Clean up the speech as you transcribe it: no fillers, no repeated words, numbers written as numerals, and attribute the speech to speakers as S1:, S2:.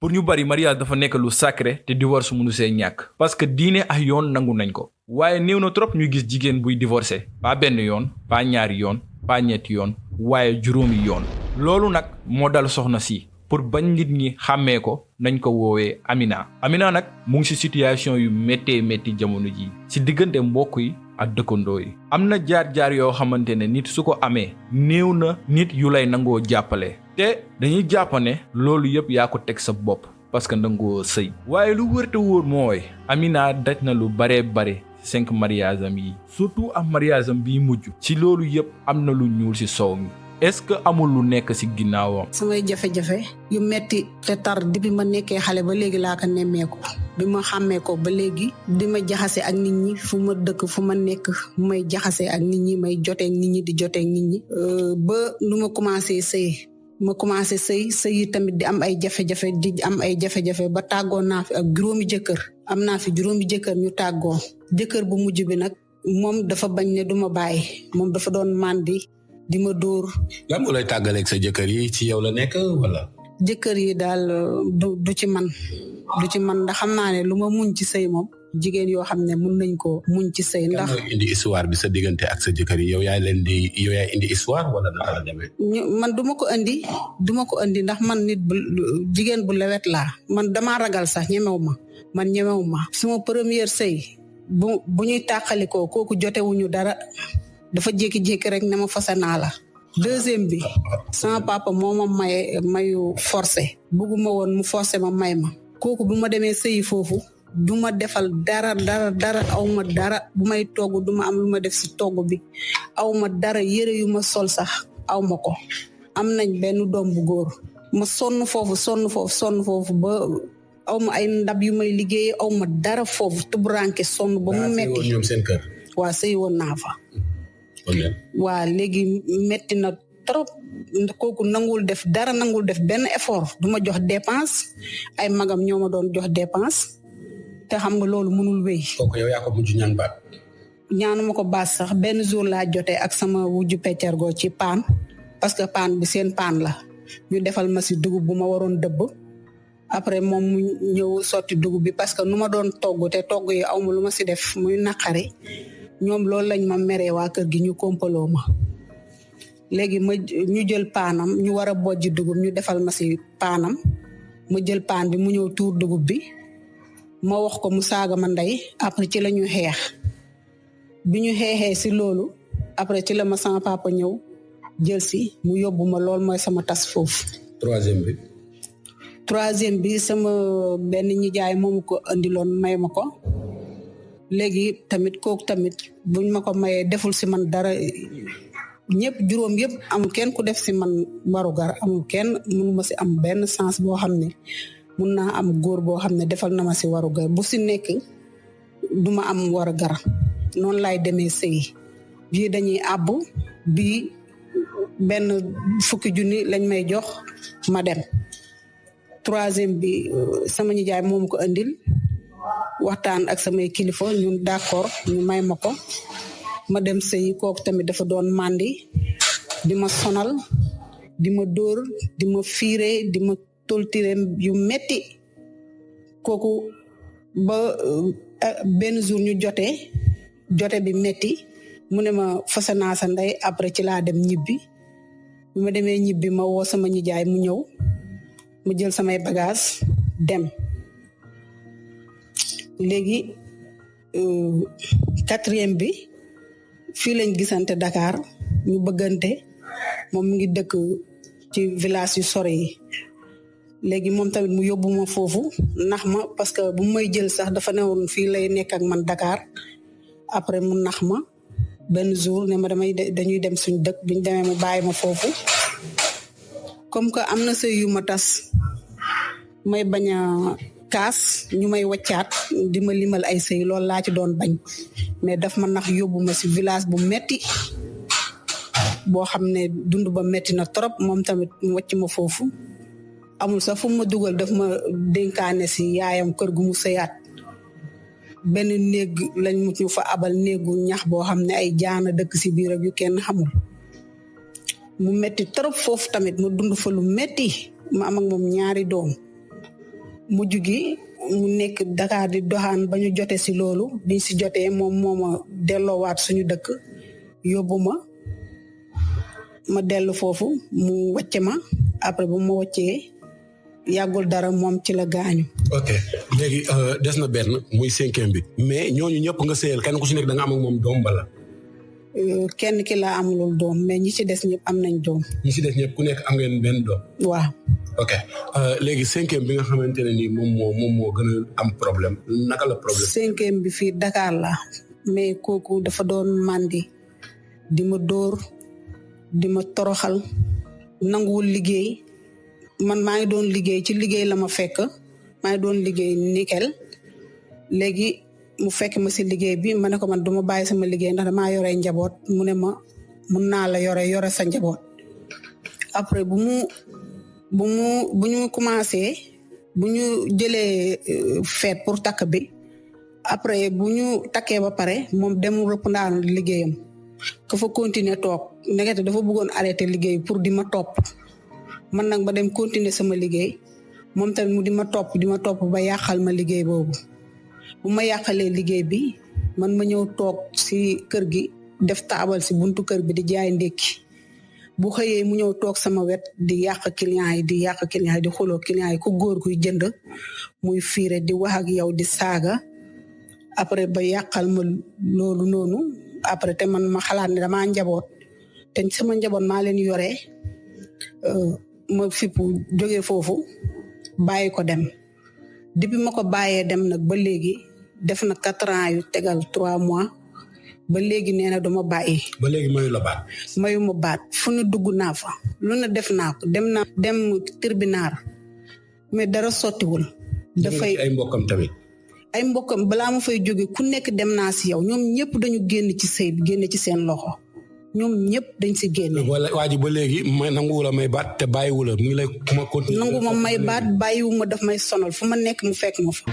S1: pour ñu bari mariage dafa nekk lu sacré te divorce mënu see ñàkk parce que diine ak yoon nangu nañ ko waaye néew na trop ñu gis jigéen buy divorcé pas benn yoon pas ñaari yoon pas ñetti yoon waaye juróomi yoon loolu nag moo dal soxna si pour bañ nit ñi xàmmee ko nañ ko woowee Amina nag mu ngi ci situation yu méttee métti jamono ji ci diggante mbokk yi ak dëkkandoo yi am na jaar-jaar yoo xamante ne nit su ko amee néew na nit yu lay nangoo jàppale te dañuy jàpp ne loolu yëpp yaa ko teg sa bopp parce que nangoo sëy waaye lu wër te wóor mooy Amina daj na lu bare 5 mariage am yi surtout am mariage am bii mujj ci loolu yëpp am na lu ñuul ci soow mi est-ce que amul lu nekk ci ginnaawam.
S2: samay jafe-jafe yu metti te tar depuis ma nekkee xale ba léegi laa ko nemmeeku bi ma xàmmee ko ba léegi di ma jaxase ak nit ñi fu ma dëkk fu ma nekk may jaxase ak nit ñi may joteeg nit ñi di joteeg nit ñi ba nu ma commencé sëy yi tamit di am ay jafe-jafe ba tàggoo naa fi ak juróomi jëkkër am naa fi juróomi jëkkër ñu tàggoo jëkkër bu mujj bi nag moom dafa bañ ne duma bàyyi moom dafa doon màndi di ma dóor.
S3: lan moo lay tàggaleeg sa jëkkër yi ci yow la nekk wala.
S2: jëkkër yi daal du ci man ndax xam naa ne lu ma muñ ci sëy moom jigéen yoo xam ne mun nañ ko muñ ci sëy ndax
S3: indi histoire bi sa diggante ak sa jëkkër yi yow yaay indi histoire wala naka la demee.
S2: man duma ko indi ndax man nit bu jigéen bu lewet laa man damaa ragal sax ñemewu ma suma première sëy bu ñuy tàqalikoo kooku jotewuñu dara dafa jékki-jékki rek ne ma fase naa la. deuxième bi sama papa moo ma mayu forcé bugguma woon mu forcé ma may ma kooku bu ma demee sëyi foofu du ma defal dara aw ma dara bu may togg du ma am lu ma def si togg bi aw ma dara yére yu ma sol sax aw ma ko am nañ benn doom bu góor ma sonn foofu ba aw ma ay ndab yu may liggéey aw ma dara foofu tubranke sonn ba mu metti
S3: ñoom seen kër.
S2: waa sëy woon naa fa waa léegi metti na trop kooku nangul def benn effort du ma jox dépense ay magam ñoo ma doon jox dépense te xam nga loolu mënul wéy.
S3: kooku yow yaa ko mujj ñaan baat.
S2: ñaanuma ko baat sax benn jour laa jotee ak sama wujju peccargoo ci paan parce que paan bi seen paan la ñu defal ma si dugub bu ma waroon dëbb après moom mu ñëw sotti dugub bi parce que nu ma doon togg te togg yi aw ma lu ma si def muy naqari ñoom loolu lañ ma meree waa kër gi ñu kompaloo ma léegi ñu jël paanam ñu war a bojji dugub ñu defal ma si paanam ma jël paan bi mu ñëw tuur dugub bi ma wax ko mu saaga ma ndey après ci la ñu xeex bi ñu xeexee si loolu après ci la ma sama papa ñëw jël si mu yóbbu ma lool mooy sama tas foofu. troisième bi sama benn nijaay moomu ko andiloon may ma ko léegi tamit kooku tamit buñ ma ko mayee deful si man dara ñëpp juróom yëpp amul kenn ku def si man warugar amul kenn mënu ma si am benn sens boo xam ne mun naa am góor boo xam ne defal na ma si warugar bu si nekk du ma am warugar noonu laay demee sëy bii dañuy àbb bii benn 1000 junni lañ may jox ma dem troisième bi sama nijaay moomu ko andil waxtaan ak samay kilifa ñun d'accord ñu may ma ko ma dem sëy kooku tamit dafa doon màndi di ma sonal di ma dóor di ma fiire di ma toltire yu metti kooku ba benn jour ñu jote bi metti mu ne ma fase naa sa ndey après ci laa dem ñibbi bi ma demee ñibbi ma woo sama nijaay mu ñëw mu jël samay bagage dem léegi 4e bi fii lañ gisante Dakar ñu bëggante moom mu ngi dëkk ci village yu sore yi léegi moom tamit mu yóbbu ma foofu nax ma parce que bu may jël sax dafa newoon fii lay nekk ak man Dakar après mu nax ma benn jour ne ma dañuy dem suñu dëkk biñ demee mu bàyyi ma foofu comme que am na sëy yu ma tas may bañ a kaas ñu may waccaat di ma limal ay sëy loolu laa ci doon bañ mais daf ma nax yóbbu ma ci village bu metti boo xam ne dund ba metti na trop moom tamit mu wacc ma foofu amul sax fu ma dugal daf ma dénkaane ci yaayam kër gu mu sëyaat benn néeg lañ mu ñu fa abal néegu ñax boo xam ne ay jaana dëkk ci biir ak yu kenn xamul mu metti trop foofu tamit mu dund fa lu metti ma am ak moom 2 doom mujj gi mu nekk Dakar di doxaan ba ñu jote si loolu biñ si jotee moom moo ma delloowaat suñu dëkk yóbbu ma dellu foofu mu wàcce ma après bu ma wàccee yàggul dara moom ci la gaañu.
S3: ok léegi des na benn muy 5e bi mais ñooñu ñëpp nga sëyal kenn ku si nekk da nga am ak moom doom bala.
S2: kenn ki laa amulul doom mais ñi ci des ñëpp am nañ doom.
S3: ñi ci des ñëpp ku nekk am ngeen benn doom.
S2: waaw.
S3: ok léegi 5e bi nga xamante ne nii moom moo gën a am problème naka la problème.
S2: 5e bi fii Dakar la mais kooku dafa doon mandi di ma dóor di ma toroxal nanguwul liggéey man maa ngi doon liggéey ci liggéey la ma fekk maa ngi doon liggéey nickel léegi mu fekk ma si liggéey bi ma ne ko man duma bàyyi sama liggéey ndax damaa yore njaboot mu ne ma mun naa la yore sa njaboot après bu ñu commencé bu ñu jëlee fête pour takk bi après bu ñu takkee ba pare moom demul rëpp ndaanu liggéeyam ka fa continuer toog ndekete dafa bëggoon arrêter liggéey pour di ma topp man nag ma dem continuer sama liggéey moom tamit mu di ma topp ba yàqal ma liggéey boobu bu ma yàqalee liggéey bi man ma ñëw toog si kër gi def taabal si buntu kër bi di jaay ndékki bu xëyee mu ñëw toog sama wet di yàq client yi di xuloo client yi ku góor kuy jënd muy fiire di wax ak yow di saaga après ba yàqal ma loolu noonu après te man ma xalaat ne damaa njaboot te sama njaboot maa leen yore ma fippu jógee foofu bàyyi ko dem depuis ma ko bàyyee dem nag ba léegi def na 4 ans yu tegal 3 mois ba léegi nee na duma bàyyi.
S3: ba léegi mayu
S2: ma baat fu nu dugg naa fa lu na def naa ko dem tribunal mais dara sottiwul. dafay
S3: ay mbokkam tamit.
S2: ay mbokkam balaa ma fay jóge ku nekk dem naa si yow ñoom ñëpp dañu génn ci sëy bi génn ci seen loxo ñoom ñëpp dañ si génne.
S3: wala waa ji ba léegi nanguwu la may baat te bàyyiwu la mu ngi lay.
S2: nangu ma may baat bàyyiwu ma daf may sonal fu ma nekk mu fekk ma fa.